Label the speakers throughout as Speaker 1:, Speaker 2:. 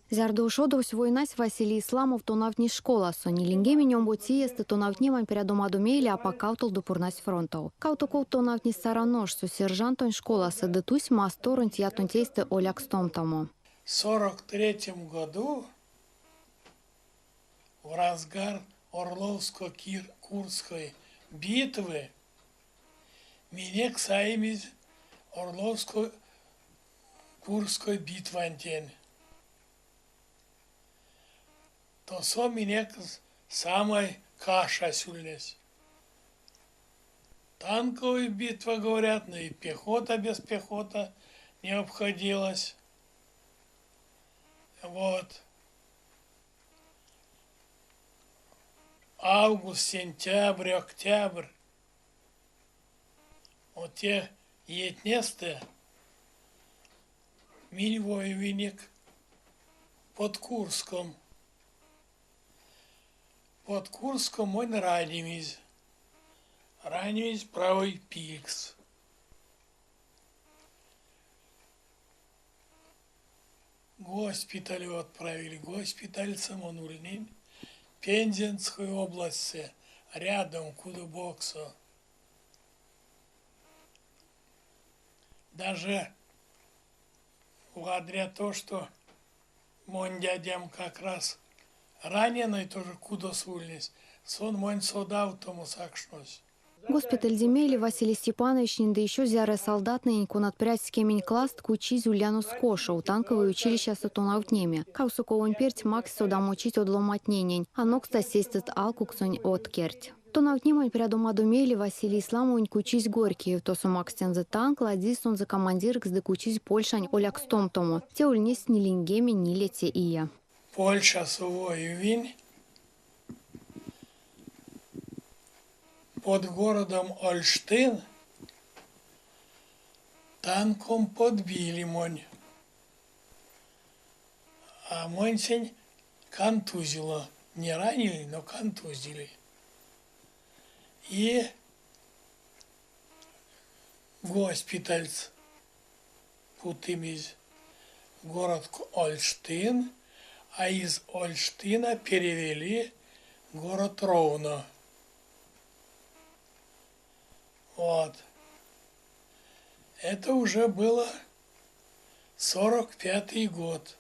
Speaker 1: Зярдо ушодовсь войнась, Василий Исламов тонавтнесь школасо. Ниленьгемень омбоце иестэ тонавтнемань прядомадо мейле апак кавтолдо пурнась фронтов. Кавто ковт тонавтнесь Саран ошсо сержантонь школасо ды тусь масторонть ятонть эйстэ олякстомтомо.
Speaker 2: В 43 году в разгар Орловско-Курской битвы минек саимизь Орловско-Курской битвантень. Тосо минек самай кашась ульнесь. Танковая битва, говорят, но и пехота без пехота не обходилась. Вот. Август, сентябрь, октябрь. Вот те иетнестэ минь воевинек под Курском. Под Курском монь ранимизь. Ранимизь правый пикс. Госпиталев отправили. Госпитальсэ мон ульнинь Пензенской областьсэ, рядом Кудубоксо. Даже благодаря то, что монь дядям как раз раненый тоже кудосо ульнесь, сон монь содавтомо сакшнось.
Speaker 1: Госпитальде мейле Василий Степановичнень ды ещё зярыя солдаттнэнень, конат прядсть кемень класст, кучизь Ульяновск ошов, танковой училищасо тонавтнеме. Кавксо ковонь перть макссть содамочить од ломантненень, анокстасть эйстэст алкуксонь откерть. Тонавтнемань прядомадо мейле Василий Исламовонь кучизь Горькиев, тосо макссть тензэ танк, ладизь сонзэ командирэкс ды кучизь Польшань олякстомтомо. Те ульнесь ниленьгемень нилеце ие.
Speaker 2: Польшасо воевинь под городом Ольштын танком подбили монь. А моньсень контузило. Не ранили, но контузили. И госпитальс путымизь город Ольштын, а из Ольштына перевели город Ровно. Вот. Это уже было 45-й год.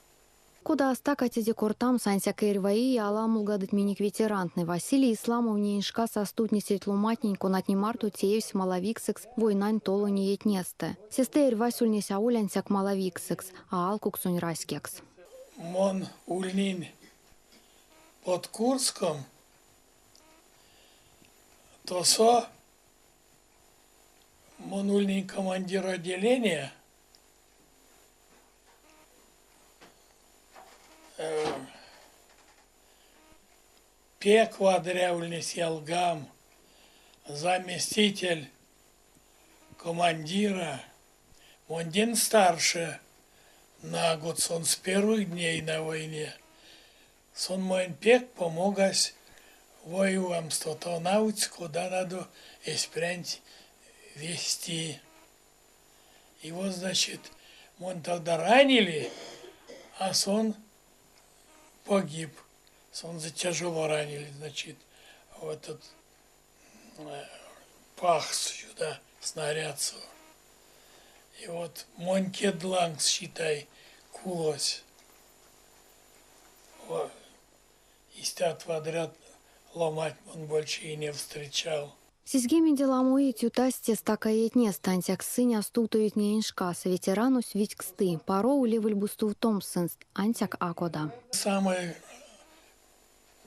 Speaker 1: Кода а стака теде кортамс, ансяк эрьва ие аламолгадыть минек ветерантнэ. Василий Исламов неень шкас а стувтни сеть ломантнень, конатнень марто теевсь малавиксэкс войнань толонь иетнестэ. Сестэ эрьвась ульнесь аволь ансяк малавиксэкс, а алкуксонь раськекс.
Speaker 2: Мон ульнинь под Курском, тосо мон ульнинь командир отделения, Пек вадря ульнесь ялгам, заместитель командира, мондень старше на год, сон с первых дней на войне. Сон монь пек помогась воювамсто, тонавтсь, кода надо эсь прянть вести. И вот, значит, монь тогда ранили, а сон погиб. Сонзэ тяжело ранили, значит, в этот пах сюда снарядсо. И вот монь кедь лангс, считай, кулось. Истят вадрят ломать мон больше и не встречал.
Speaker 1: Сизьгеменде ламо иеть ютасть те стака иетнестэ, ансяк сынь а стувтовить неень шкас. Ветеранось видьксты, паро улевель бу стувтомс сынст, ансяк а кода.
Speaker 2: Самое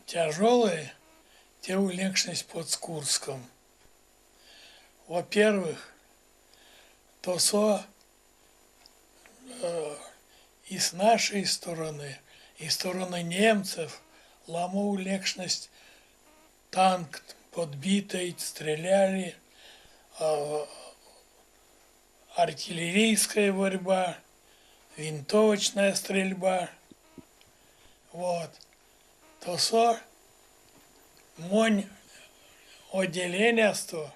Speaker 2: тяжелое те ульнекшнесь под Курском. Во-первых, тосо и с нашей стороны, и стороны немцев ламо ульнекшнесть танк подбитый, стреляли, артиллерийская борьба, винтовочная стрельба. Вот. Тосо монь отделениясто,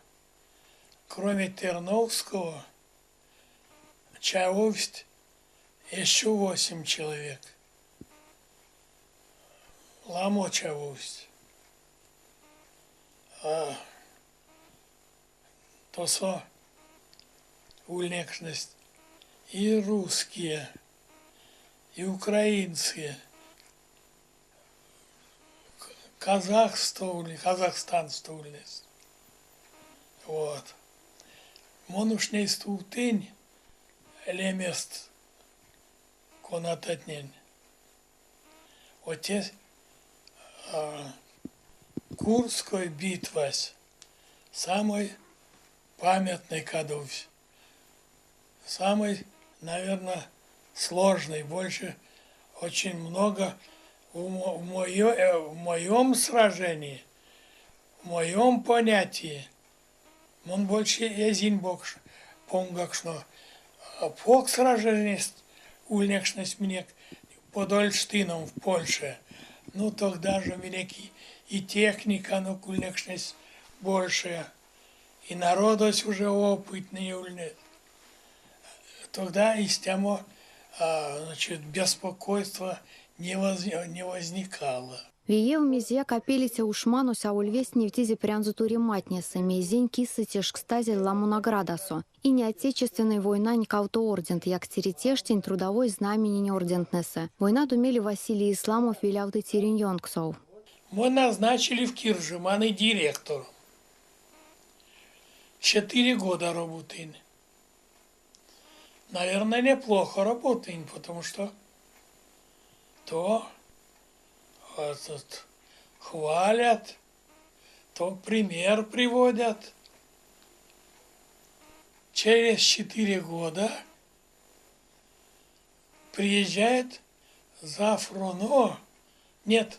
Speaker 2: кроме Терновского, чавовсть еще восемь человек. Ламо чавовсть. А тосо ульнекшнесть и русские, и украинские, казахсто, Казахстансто ульнесть. Вот. Мон уж ней стувтынь лемест конататнень. Вот те Курской битвась самой памятной кадовсь. Самый, наверное, сложный. Больше очень много в моем сражении, в моем понятии, мон больше эзинь понгакшно. Покш сражение ульнекшнесь минек под Ольштином в Польше. Ну, тогда же минек и техника, ну, ульнекшнесь больше, и народось уже опытный ульнесь. Тогда истямо, значит, беспокойства не возникало.
Speaker 1: Виев, мезеяк а пелиця ушманось аволь весть невтизе прянзо тюрематнесэ, мезень кисэ тешкстазель ламо наградасо. Ине Отечественной войнань кавто ордент, Якстере Тештень, Трудовой Знаменень ордентнэсэ. Войнадо мейле Василий Исламов велявты тиринь ёнксов.
Speaker 2: Мы назначили в Киржеманы директором. 4 года работали. Наверное, неплохо работаем, потому что то этот, хвалят, то пример приводят. Через 4 года приезжает завроно, нет,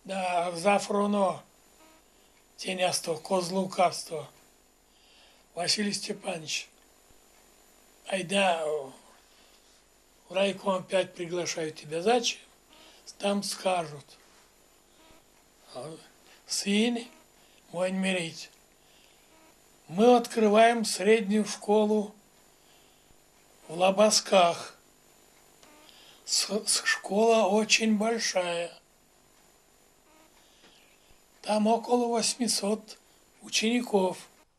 Speaker 2: да, завроно, Тенясто, Козловкасто, Василий Степанович, айда в райком опять приглашаю тебя. Зачем? Там скажут. Сынь мой мерить. Мы открываем среднюю школу в Лобосках. Школа очень большая. Там около 800 учеников.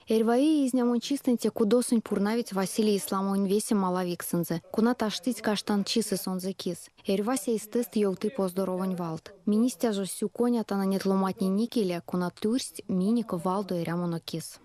Speaker 1: Эрьва ие Изнямонь чистэнть кудосонть пурнавить Василий Исламовонь весе малавиксэнзэ, конат аштить каштанчисэ сонзэ кис. Эрьвась эйстэст ёвты поздоровонь валт. Минь истя жо сюконятано неть ломантнень икеле, конат тюрсть минек валдо эрямонок кис.